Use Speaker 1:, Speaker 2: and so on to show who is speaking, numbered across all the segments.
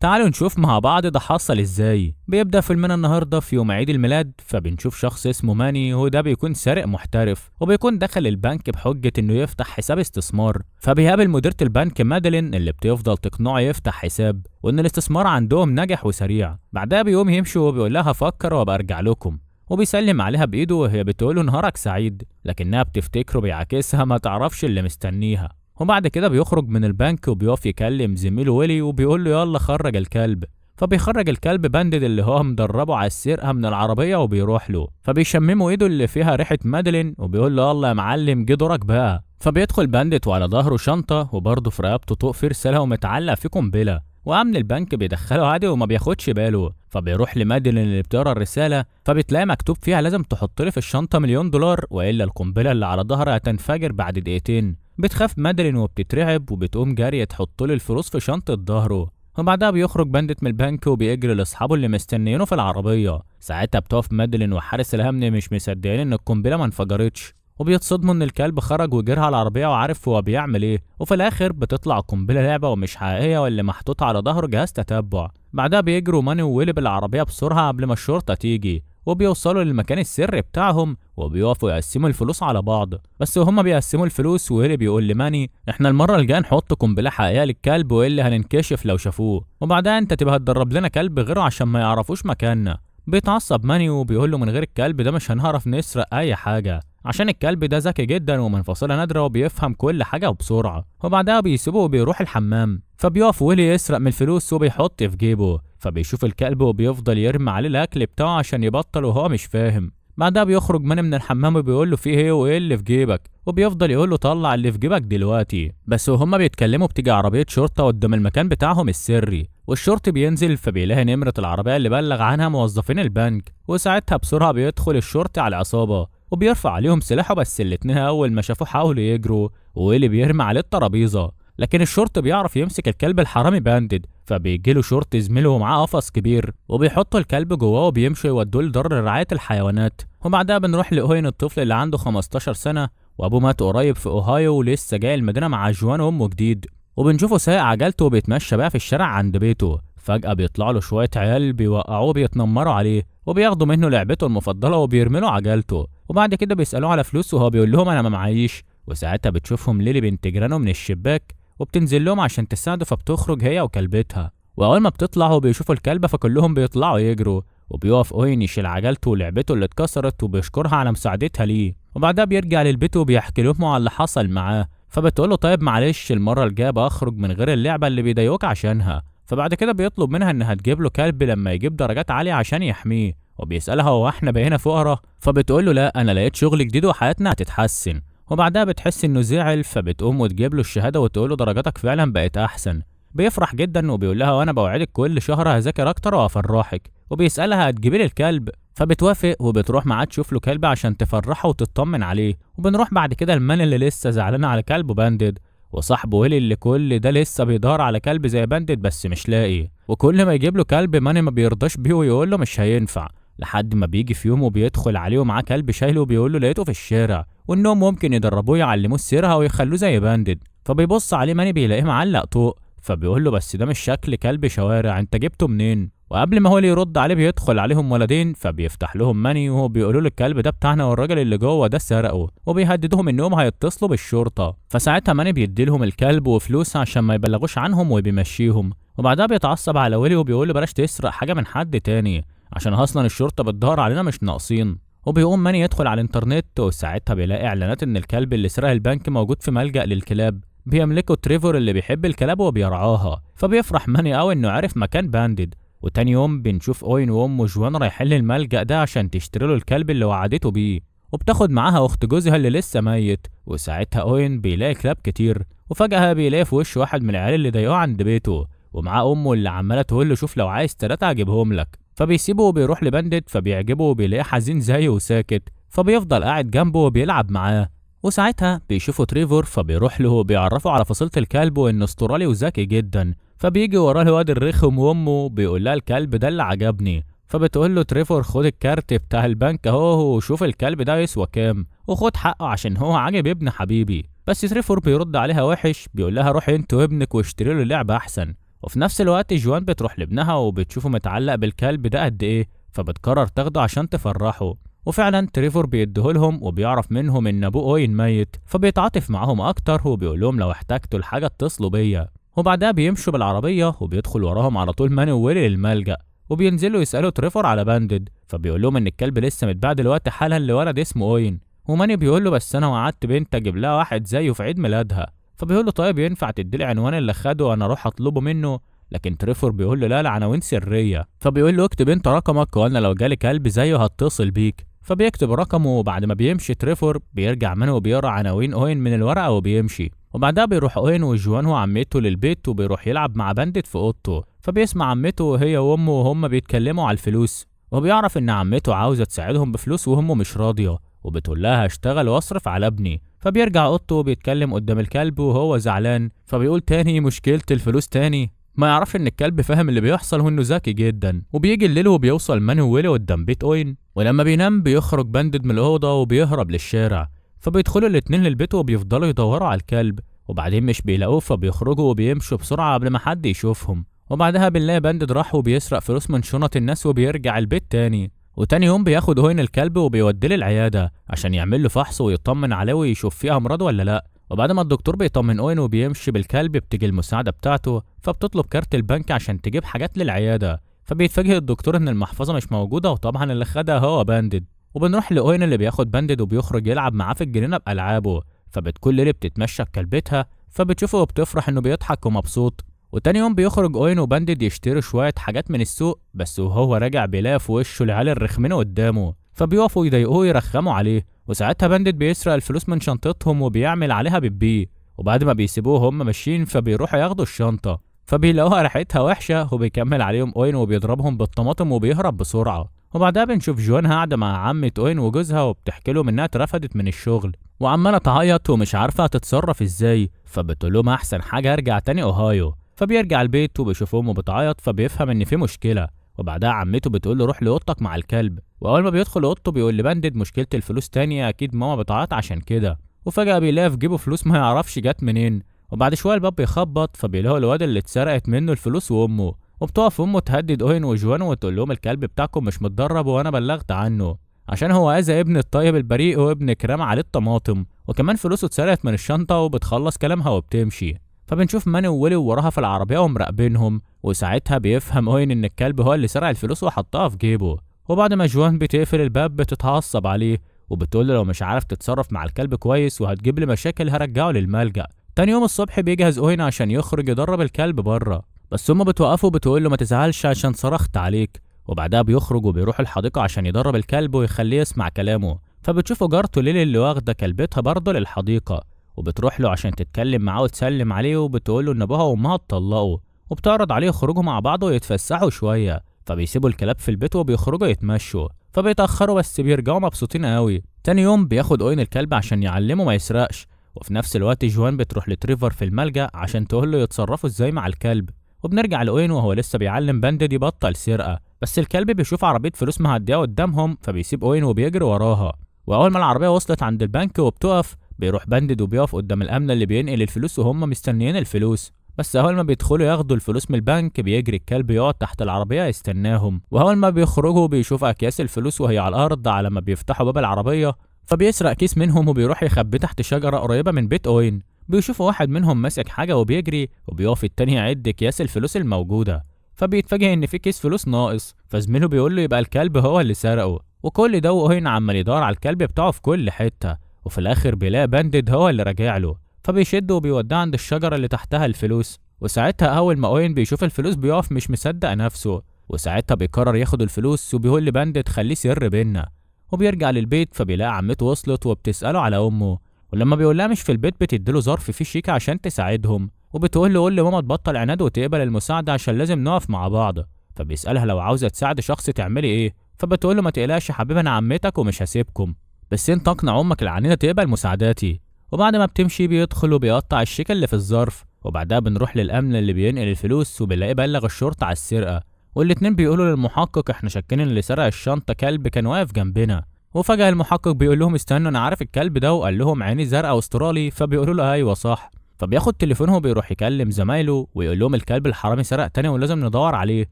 Speaker 1: تعالوا نشوف مع بعض ده حصل ازاي. بيبدأ فيلمنا النهارده في يوم عيد الميلاد، فبنشوف شخص اسمه ماني، وده بيكون سارق محترف وبيكون دخل البنك بحجة انه يفتح حساب استثمار. فبيقابل مديرة البنك مادلين اللي بتفضل تقنعه يفتح حساب وان الاستثمار عندهم نجح وسريع. بعدها بيقوم يمشي وبيقول لها فكر وابقى ارجع لكم، وبيسلم عليها بايده وهي بتقوله نهارك سعيد، لكنها بتفتكره بيعاكسها ما تعرفش اللي مستنيها. وبعد كده بيخرج من البنك وبيقف يكلم زميله ويلي وبيقول له يلا خرج الكلب. فبيخرج الكلب باندد اللي هو مدربه على السرقة من العربية وبيروح له، فبيشممه ايده اللي فيها ريحه مادلين وبيقول له يلا يا معلم جه دورك بقى. فبيدخل باندت وعلى ظهره شنطه وبرضه في رقبته طوق فيه رسالة ومتعلق فيه قنبلة، وامن البنك بيدخله عادي وما بياخدش باله. فبيروح لمادلين اللي بتقرا الرسالة، فبتلاقي مكتوب فيها لازم تحط لي في الشنطة $1,000,000 والا القنبلة اللي على ظهرها هتنفجر بعد دقيقتين. بتخاف مادلين وبتترعب وبتقوم جارية تحط له الفلوس في شنطه ظهره. وبعدها بيخرج باندت من البنك وبيجري لاصحابه اللي مستنيينه في العربية. ساعتها بتقف مادلين وحارس الامن مش مصدقين ان القنبلة ما انفجرتش، وبيتصدموا ان الكلب خرج وجرها على العربية وعارف هو بيعمل ايه. وفي الاخر بتطلع قنبلة لعبه ومش حقيقية واللي محطوط على ظهره جهاز تتبع. بعدها بيجروا ماني وويلي بالعربية بسرعة قبل ما الشرطة تيجي، وبيوصلوا للمكان السري بتاعهم وبيقفوا يقسموا الفلوس على بعض. بس وهما بيقسموا الفلوس ويلي بيقول لماني احنا المرة الجاية نحط قنبلة حقيقية للكلب والا هننكشف لو شافوه، وبعدها انت تبقى هتدرب لنا كلب غيره عشان ما يعرفوش مكاننا. بيتعصب ماني وبيقول له من غير الكلب ده مش هنعرف نسرق اي حاجة عشان الكلب ده ذكي جدا ومن فصيلة نادرة وبيفهم كل حاجة وبسرعة. وبعدها بيسيبه وبيروح الحمام، فبيقف ويلي يسرق من الفلوس وبيحط في جيبه. فبيشوف الكلب وبيفضل يرمي عليه الاكل بتاعه عشان يبطل وهو مش فاهم. بعدها بيخرج ماني من الحمام وبيقول له فيه ايه وايه اللي في جيبك، وبيفضل يقول له طلع اللي في جيبك دلوقتي. بس وهما بيتكلموا بتيجي عربية شرطه قدام المكان بتاعهم السري، والشرطي بينزل فبيلاقي نمره العربية اللي بلغ عنها موظفين البنك. وساعتها بسرعة بيدخل الشرطي على العصابة وبيرفع عليهم سلاحه، بس الاتنين اول ما شافوه حاولوا يجروا وويلي بيرمي عليه الترابيزة، لكن الشرطي بيعرف يمسك الكلب الحرامي باندد. فبيجيله شرطي زميله ومعاه قفص كبير وبيحطوا الكلب جواه وبيمشوا يودوه لدار رعاية الحيوانات. وبعدها بنروح لأوين الطفل اللي عنده 15 سنة وابوه مات قريب في اوهايو ولسه جاي المدينة مع جوان وامه جديد، وبنشوفه سايق عجلته وبيتمشى بقى في الشارع عند بيته. فجأة بيطلع له شوية عيال بيوقعوه بيتنمروا عليه وبياخدوا منه لعبته المفضلة وبيرملوا عجلته. وبعد كده بيسألوه على فلوس وهو بيقول لهم انا ما معيش. وساعتها بتشوفهم ليلي بنت جيرانه من الشباك وبتنزل لهم عشان تساعده، فبتخرج هي وكلبتها. واول ما بتطلع وبيشوفوا الكلبة فكلهم بيطلعوا يجروا، وبيقف اوين يشيل عجلته ولعبته اللي اتكسرت وبيشكرها على مساعدتها ليه. وبعدها بيرجع للبيت وبيحكي لامه على اللي حصل معاه، فبتقول له طيب معلش المرة الجاية بخرج من غير اللعبة اللي بيضايقوك عشانها. فبعد كده بيطلب منها انها تجيب له كلب لما يجيب درجات عالية عشان يحميه، وبيسالها هو احنا بقينا فقراء؟ فبتقول له لا انا لقيت شغل جديد وحياتنا هتتحسن. وبعدها بتحس انه زعل فبتقوم وتجيب له الشهادة وتقول له درجاتك فعلا بقت احسن. بيفرح جدا وبيقول لها وانا بوعدك كل شهر هذاكر اكتر وافرحك، وبيسالها هتجيبي لي الكلب؟ فبتوافق وبتروح معاه تشوف له كلب عشان تفرحه وتطمن عليه. وبنروح بعد كده لمان اللي لسه زعلان على كلبه باندد، وصاحبه ويلي اللي كل ده لسه بيدور على كلب زي باندد بس مش لاقي، وكل ما يجيب له كلب ماني ما بيرضاش بيه ويقول له مش هينفع، لحد ما بيجي في يوم وبيدخل عليه ومعاه كلب شايله وبيقول له لقيته في الشارع وانهم ممكن يدربوه يعلموه السرقة ويخلوه زي باندد. فبيبص عليه ماني بيلاقيه معلق طوق، فبيقول له بس ده مش شكل كلب شوارع، انت جبته منين؟ وقبل ما هو اللي يرد عليه بيدخل عليهم ولدين، فبيفتح لهم ماني وهو بيقولوا له الكلب ده بتاعنا والراجل اللي جوه ده سرقه، وبيهددوهم انهم هيتصلوا بالشرطة. فساعتها ماني بيدي لهم الكلب وفلوس عشان ما يبلغوش عنهم وبيمشيهم. وبعدها بيتعصب على ويلي وبيقول له بلاش تسرق حاجة من حد تاني عشان اصلا الشرطة بتدور علينا مش ناقصين. وبيقوم ماني يدخل على الانترنت وساعتها بيلاقي اعلانات ان الكلب اللي سرق البنك موجود في ملجأ للكلاب بيملكه تريفور اللي بيحب الكلاب وبيرعاها. فبيفرح ماني قوي انه عرف مكان باندد. وتاني يوم بنشوف اوين وامه جوان رايحين للملجأ ده عشان تشتري له الكلب اللي وعدته بيه، وبتاخد معاها اخت جوزها اللي لسه ميت. وساعتها اوين بيلاقي كلاب كتير، وفجأة بيلاقي في وش واحد من العيال اللي ضايقوه عند بيته ومعاه امه اللي عماله تقول له شوف لو عايز 3 هجيبهم لك. فبيسيبه وبيروح لباندت، فبيعجبه وبيلاقيه حزين زيه وساكت، فبيفضل قاعد جنبه وبيلعب معاه. وساعتها بيشوفوا تريفور فبيروح له وبيعرفه على فصيلة الكلب وانه استرالي وذكي جدا. فبيجي وراه الواد الرخم وامه بيقول لها الكلب ده اللي عجبني، فبتقول له تريفور خد الكارت بتاع البنك اهو وشوف الكلب ده يسوى كام وخد حقه عشان هو عاجب ابن حبيبي. بس تريفور بيرد عليها وحش، بيقول لها روحي انت وابنك واشتري له لعبه احسن. وفي نفس الوقت جوان بتروح لابنها وبتشوفه متعلق بالكلب ده قد ايه، فبتقرر تاخده عشان تفرحه. وفعلا تريفور بيديهولهم وبيعرف منهم ان ابوه اوين ميت، فبيتعاطف معاهم اكتر وبيقول لهم لو احتجتوا لحاجة اتصلوا بيا. وبعدها بيمشوا بالعربية وبيدخل وراهم على طول ماني وويلي للملجأ، وبينزلوا يسالوا تريفور على باندد، فبيقول لهم ان الكلب لسه متباع دلوقتي حالا لولد اسمه اوين. وماني بيقول له بس انا وعدت بنت اجيب لها واحد زيه في عيد ميلادها، فبيقول له طيب ينفع تديلي عنوان اللي خده وانا اروح اطلبه منه؟ لكن تريفور بيقول له لا العناوين سرية، فبيقول له اكتب انت رقمك وانا لو جالي كلب زيه هتصل بيك. فبيكتب رقمه، وبعد ما بيمشي تريفور بيرجع منه وبيقرا عناوين اوين من الورقة وبيمشي. وبعدها بيروح اوين وجوان وعمته للبيت وبيروح يلعب مع باندت في اوضته، فبيسمع عمته وهي وامه وهم بيتكلموا على الفلوس، وبيعرف ان عمته عاوزه تساعدهم بفلوس وامه مش راضية، وبتقول لها هشتغل واصرف على ابني. فبيرجع اوضته وبيتكلم قدام الكلب وهو زعلان، فبيقول تاني مشكلة الفلوس تاني. ما يعرفش ان الكلب فاهم اللي بيحصل وانه ذكي جدا. وبيجي الليل وبيوصل ماني وويلي قدام بيت اوين، ولما بينام بيخرج باندد من الاوضة وبيهرب للشارع. فبيدخلوا الاتنين للبيت وبيفضلوا يدوروا على الكلب، وبعدين مش بيلاقوه، فبيخرجوا وبيمشوا بسرعة قبل ما حد يشوفهم. وبعدها بنلاقي باندد راح وبيسرق فلوس من شنط الناس وبيرجع البيت تاني. وتاني يوم بياخد اوين الكلب وبيوديه للعياده عشان يعمل له فحص ويطمن عليه ويشوف فيه امراض ولا لا. وبعد ما الدكتور بيطمن اوين وبيمشي بالكلب بتيجي المساعدة بتاعته، فبتطلب كارت البنك عشان تجيب حاجات للعياده. فبيتفاجئ الدكتور ان المحفظة مش موجودة، وطبعا اللي خدها هو باندد. وبنروح لاوين اللي بياخد باندد وبيخرج يلعب معاه في الجنينة بالعابه، فبتكون ليلي بتتمشى بكلبتها، فبتشوفه وبتفرح انه بيضحك ومبسوط. وتاني يوم بيخرج اوين وباندد يشتروا شوية حاجات من السوق، بس وهو راجع بيلاقي في وشه العيال الرخمين قدامه، فبيقفوا يضايقوه ويرخموا عليه. وساعتها باندد بيسرق الفلوس من شنطتهم وبيعمل عليها بيبي، وبعد ما بيسيبوه هم ماشيين فبيروحوا ياخدوا الشنطة، فبيلاقوها ريحتها وحشة، وبيكمل عليهم اوين وبيضربهم بالطماطم وبيهرب بسرعة. وبعدها بنشوف جوان قاعدة مع عمه اوين وجوزها وبتحكي لهم انها اترفدت من الشغل وعماله تعيط ومش عارفه هتتصرف ازاي، فبتقول لهم احسن حاجة ارجع تاني اوهايو. فبيرجع البيت وبيشوف امه بتعيط، فبيفهم ان في مشكلة. وبعدها عمته بتقول له روح لاوضتك مع الكلب، واول ما بيدخل اوضته بيقول لباندد مشكلة الفلوس تاني، اكيد ماما بتعيط عشان كده. وفجاة بيلاقي في جيبه فلوس ما يعرفش جت منين. وبعد شوية الباب بيخبط، فبيلاقوا الواد اللي اتسرقت منه الفلوس وامه، وبتقف امه تهدد اوين وجوان وتقول لهم الكلب بتاعكم مش متدرب وانا بلغت عنه عشان هو اذى ابن الطيب البريء وابن كرام عليه الطماطم، وكمان فلوسه اتسرقت من الشنطة. وبتخلص كلامها وبتمشي. فبنشوف ماني وويلي وراها في العربية ومراقبينهم، وساعتها بيفهم اوين ان الكلب هو اللي سرق الفلوس وحطها في جيبه. وبعد ما جوان بتقفل الباب بتتعصب عليه وبتقول له لو مش عارف تتصرف مع الكلب كويس وهتجيب لي مشاكل هرجعه للملجأ. تاني يوم الصبح بيجهز اوين عشان يخرج يدرب الكلب بره، بس امه بتوقفه وبتقول له ما تزعلش عشان صرخت عليك. وبعدها بيخرج وبيروح الحديقة عشان يدرب الكلب ويخليه يسمع كلامه. فبتشوفه جارته ليلي اللي واخده كلبتها برضه للحديقه، وبتروح له عشان تتكلم معاه وتسلم عليه، وبتقول له ان ابوها وامها اتطلقوا، وبتعرض عليه يخرجوا مع بعض ويتفسحوا شوية. فبيسيبوا الكلاب في البيت وبيخرجوا يتمشوا، فبيتاخروا بس بيرجعوا مبسوطين قوي. تاني يوم بياخد اوين الكلب عشان يعلمه ما يسرقش، وفي نفس الوقت جوان بتروح لتريفر في الملجأ عشان تقول له يتصرفوا ازاي مع الكلب. وبنرجع لاوين وهو لسه بيعلم باندد يبطل سرقه، بس الكلب بيشوف عربية فلوس معدية قدامهم، فبيسيب اوين وبيجري وراها. واول ما العربية وصلت عند البنك وبتقف، بيروح باندد وبيقف قدام الامن اللي بينقل الفلوس وهم مستنيين الفلوس. بس اول ما بيدخلوا ياخدوا الفلوس من البنك بيجري الكلب يقعد تحت العربية يستناهم. واول ما بيخرجوا بيشوف اكياس الفلوس وهي على الارض على ما بيفتحوا باب العربية، فبيسرق كيس منهم وبيروح يخبيه تحت شجرة قريبه من بيت اوين. بيشوفوا واحد منهم ماسك حاجة وبيجري، وبيقف التاني يعد اكياس الفلوس الموجودة، فبيتفاجئ ان في كيس فلوس ناقص، فزميله بيقول له يبقى الكلب هو اللي سرقه. وكل ده واوين عمال يدور على الكلب بتاعه في كل حتة، وفي الاخر بيلاقي باندد هو اللي راجع له، فبيشده وبيوديه عند الشجرة اللي تحتها الفلوس. وساعتها اول ما اوين بيشوف الفلوس بيقف مش مصدق نفسه، وساعتها بيقرر ياخد الفلوس وبيقول لباندد خليه سر بينا. وبيرجع للبيت فبيلاقي عمته وصلت وبتساله على امه، ولما بيقول لها مش في البيت بتديله ظرف فيه شيك عشان تساعدهم، وبتقول له قول لماما تبطل عناد وتقبل المساعدة عشان لازم نقف مع بعض. فبيسالها لو عاوزه تساعد شخص تعملي ايه، فبتقول له ما تقلقش يا حبيبي انا عمتك ومش هسيبكم، بس انت اقنع امك العنيده تقبل مساعداتي. وبعد ما بتمشي بيدخل وبيقطع الشيك اللي في الظرف. وبعدها بنروح للامن اللي بينقل الفلوس وبنلاقيه بلغ الشرطة على السرقة، والاتنين بيقولوا للمحقق احنا شاكين ان اللي سرق الشنطة كلب كان واقف جنبنا. وفجاة المحقق بيقول لهم استنوا انا عارف الكلب ده، وقال لهم عيني زرقاء واسترالي، فبيقولوا له ايوه صح. فبياخد تليفونه وبيروح يكلم زمايله ويقول لهم الكلب الحرامي سرق تاني ولازم ندور عليه.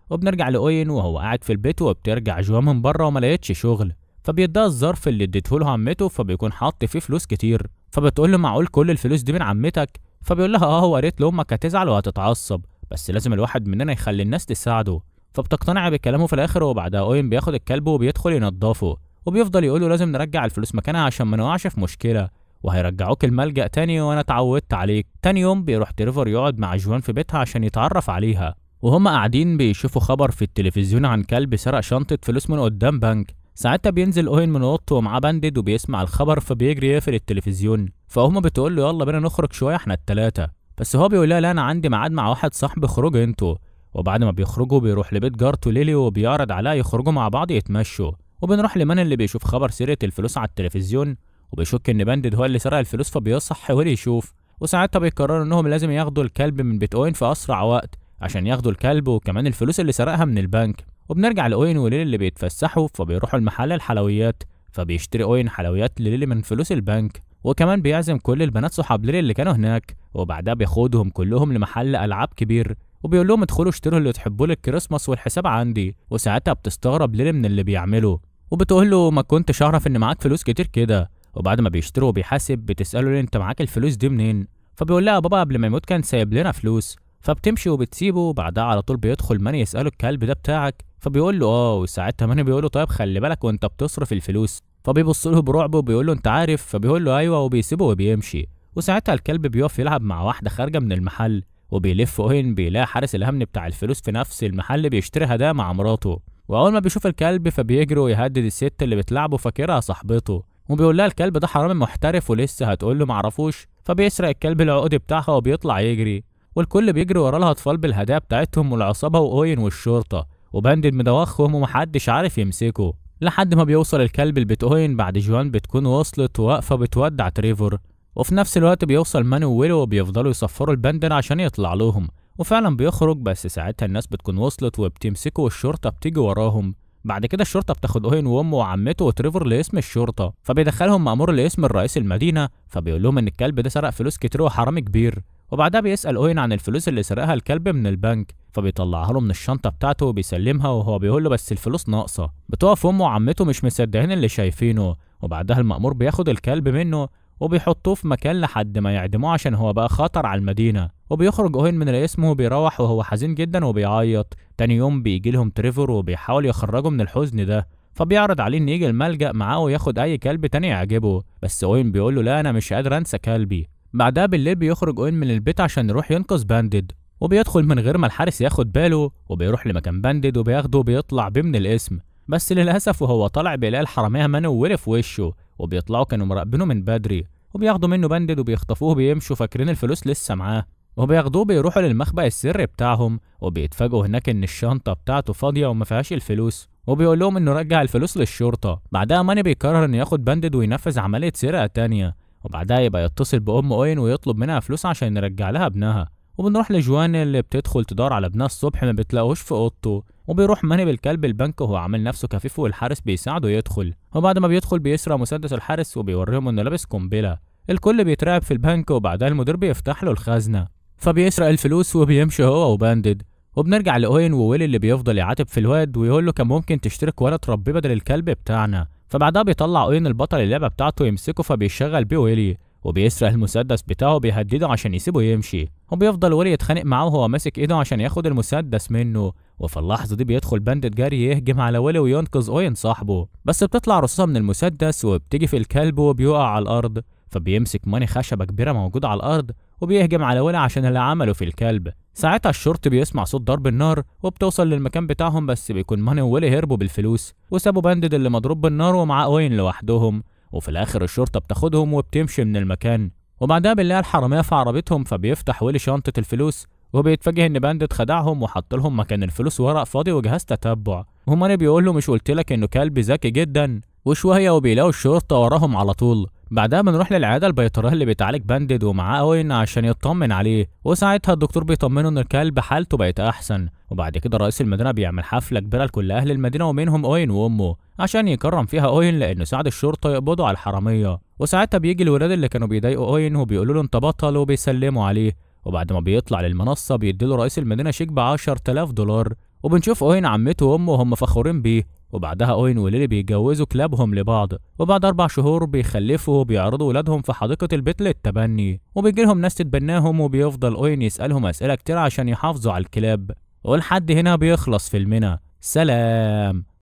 Speaker 1: وبنرجع لاوين وهو قاعد في البيت، وبترجع جوان من بره وما لقيتش شغل، فبيديها الظرف اللي اديته له عمته، فبيكون حاط فيه فلوس كتير. فبتقول له معقول كل الفلوس دي من عمتك؟ فبيقول لها اه، وقالت لامك هتزعل وهتتعصب، بس لازم الواحد مننا يخلي الناس تساعده. فبتقتنع بكلامه في الاخر. وبعدها اوين بياخد الكلب وبيدخل ينضفه، وبيفضل يقول له لازم نرجع الفلوس مكانها عشان ما نقعش في مشكلة، وهيرجعوك الملجأ تاني وانا اتعودت عليك. تاني يوم بيروح تريفر يقعد مع جوان في بيتها عشان يتعرف عليها، وهم قاعدين بيشوفوا خبر في التلفزيون عن كلب سرق شنطه فلوس من قدام بنك. ساعتها بينزل اوين من اوضته ومعاه باندد وبيسمع الخبر، فبيجري يقفل التلفزيون. فامه بتقول له يلا بينا نخرج شوية احنا التلاتة، بس هو بيقول لها لا انا عندي ميعاد مع واحد صاحبي، خرجوا انتوا. وبعد ما بيخرجوا بيروح لبيت جارته ليلي وبيعرض عليها يخرجوا مع بعض يتمشوا. وبنروح لمان اللي بيشوف خبر سرقه الفلوس على التلفزيون، وبيشك ان باندد هو اللي سرق الفلوس، فبيصحي ويلي يشوف. وساعتها بيقرروا انهم لازم ياخدوا الكلب من بيت اوين في اسرع وقت عشان ياخدوا الكلب وكمان الفلوس اللي سرقها من البنك. وبنرجع لاوين وليلي اللي بيتفسحوا، فبيروحوا المحل الحلويات، فبيشتري اوين حلويات لليلي من فلوس البنك، وكمان بيعزم كل البنات صحاب ليلي اللي كانوا هناك. وبعدها بياخدهم كلهم لمحل العاب كبير وبيقول لهم ادخلوا اشتروا اللي تحبوه للكريسماس والحساب عندي. وساعتها بتستغرب ليلي من اللي بيعمله وبتقول له ما كنتش اعرف ان معاك فلوس كتير كده. وبعد ما بيشتروا وبيحاسب بتساله ليه انت معاك الفلوس دي منين؟ فبيقول لها بابا قبل ما يموت كان سايب لنا فلوس. فبتمشي وبتسيبه. بعدها على طول بيدخل ماني يساله الكلب ده بتاعك؟ فبيقول له اه. وساعتها ماني بيقول له طيب خلي بالك وانت بتصرف الفلوس. فبيبص له برعب وبيقول له انت عارف؟ فبيقول له ايوه، وبيسيبه وبيمشي. وساعتها الكلب بيقف يلعب مع واحدة خارجه من المحل، وبيلف اوين بيلاقي حارس الامن بتاع الفلوس في نفس المحل بيشتري هدايا مع مراته. واول ما بيشوف الكلب فبيجري ويهدد الست اللي بتلعبه فاكرها صاحبته، وبيقول لها الكلب ده حرامي محترف ولسه هتقول له معرفوش. فبيسرق الكلب العقد بتاعها وبيطلع يجري، والكل بيجري ورا لها اطفال بالهدايا بتاعتهم والعصابه واوين والشرطة، وباندد مدوخهم ومحدش عارف يمسكه، لحد ما بيوصل الكلب لبيت اوين بعد جوان بتكون وصلت وواقفه بتودع تريفر. وفي نفس الوقت بيوصل ماني وويلي وبيفضلوا يصفروا الباندر عشان يطلع لهم، وفعلا بيخرج، بس ساعتها الناس بتكون وصلت وبتمسكه والشرطة بتيجي وراهم. بعد كده الشرطة بتاخد اوين وامه وعمته وتريفر لاسم الشرطة، فبيدخلهم مأمور لاسم الرئيس المدينة، فبيقول لهم ان الكلب ده سرق فلوس كتير وحرامي كبير. وبعدها بيسأل اوين عن الفلوس اللي سرقها الكلب من البنك، فبيطلعها له من الشنطة بتاعته وبيسلمها، وهو بيقول له بس الفلوس ناقصه. بتقف امه وعمته مش مصدقين اللي شايفينه، وبعدها المأمور بياخد الكلب منه وبيحطوه في مكان لحد ما يعدموه عشان هو بقى خطر على المدينة. وبيخرج اوين من القسم وبيروح وهو حزين جدا وبيعيط. تاني يوم بيجي لهم تريفر وبيحاول يخرجه من الحزن ده، فبيعرض عليه ان يجي الملجأ معاه وياخد اي كلب تاني يعجبه، بس اوين بيقول له لا انا مش قادر انسى كلبي. بعدها بالليل بيخرج اوين من البيت عشان يروح ينقذ باندد، وبيدخل من غير ما الحارس ياخد باله، وبيروح لمكان باندد وبياخده وبيطلع بيه من القسم. بس للاسف وهو طالع بيلاقي الحرامية ماني وويلي في وشه، وبيطلعوا كانوا مراقبينه من بدري، وبياخدوا منه باندد وبيخطفوه بيمشوا فاكرين الفلوس لسه معاه. وبياخدوه بيروحوا للمخبأ السري بتاعهم، وبيتفاجئوا هناك ان الشنطة بتاعته فاضية وما فيهاش الفلوس، وبيقول لهم انه رجع الفلوس للشرطة. بعدها ماني بيقرر انه ياخد باندد وينفذ عملية سرقه تانية، وبعدها يبقى يتصل بام اوين ويطلب منها فلوس عشان يرجع لها ابنها. وبنروح لجوان اللي بتدخل تدور على ابنها الصبح ما بتلاقوش في اوضته، وبيروح ماني بالكلب البنك وهو عامل نفسه كفيف والحارس بيساعده يدخل. وبعد ما بيدخل بيسرق مسدس الحارس وبيوريهم انه لابس قنبلة. الكل بيترعب في البنك، وبعدها المدير بيفتح له الخزنة فبيسرق الفلوس وبيمشي هو وباندد. وبنرجع لاوين وويلي اللي بيفضل يعاتب في الواد ويقول له كان ممكن تشتري ولا تربيه بدل الكلب بتاعنا. فبعدها بيطلع اوين البطل اللعبة بتاعته يمسكه، فبيشغل بيه ويلي وبيسرق المسدس بتاعه وبيهدده عشان يسيبه يمشي. وبيفضل ويلي يتخانق معاه وهو ماسك ايده عشان ياخد المسدس منه. وفي اللحظة دي بيدخل باندت جاري يهجم على ويلي وينقذ اوين صاحبه، بس بتطلع رصاصة من المسدس وبتيجي في الكلب وبيقع على الارض. فبيمسك ماني خشبه كبيرة موجودة على الارض وبيهجم على ويلي عشان اللي عمله في الكلب. ساعتها الشرطي بيسمع صوت ضرب النار وبتوصل للمكان بتاعهم، بس بيكون ماني وويلي هربوا بالفلوس وسابوا باندد اللي مضروب بالنار ومعاه اوين لوحدهم. وفي الاخر الشرطة بتاخدهم وبتمشي من المكان. وبعدها بنلاقي الحرامية في عربيتهم، فبيفتح ويلي شنطه الفلوس وبيتفاجئ ان باندد خدعهم وحط لهم مكان الفلوس ورق فاضي وجهاز تتبع. وماني بيقول له مش قلت لك انه كلب ذكي جدا؟ وشوية وبيلاقوا الشرطة وراهم على طول. بعدها بنروح للعياده البيطريه اللي بتعالج باندد ومعاه اوين عشان يطمن عليه، وساعتها الدكتور بيطمنه ان الكلب حالته بقت احسن. وبعد كده رئيس المدينة بيعمل حفلة كبيرة لكل اهل المدينة ومنهم اوين وامه عشان يكرم فيها اوين لانه ساعد الشرطة يقبضوا على الحرامية. وساعتها بيجي الولاد اللي كانوا بيضايقوا اوين وبيقولوا له انت بطل وبيسلموا عليه. وبعد ما بيطلع للمنصه بيديله رئيس المدينة شيك ب 10000 دولار، وبنشوف اوين عمته وامه وهم فخورين بيه. وبعدها اوين وليلي بيتجوزوا كلابهم لبعض، وبعد 4 شهور بيخلفوا وبيعرضوا ولادهم في حديقة البيت للتبني، وبيجي لهم ناس تتبناهم، وبيفضل اوين يسألهم أسئلة كتير عشان يحافظوا على الكلاب. ولحد هنا بيخلص فيلمنا. سلام.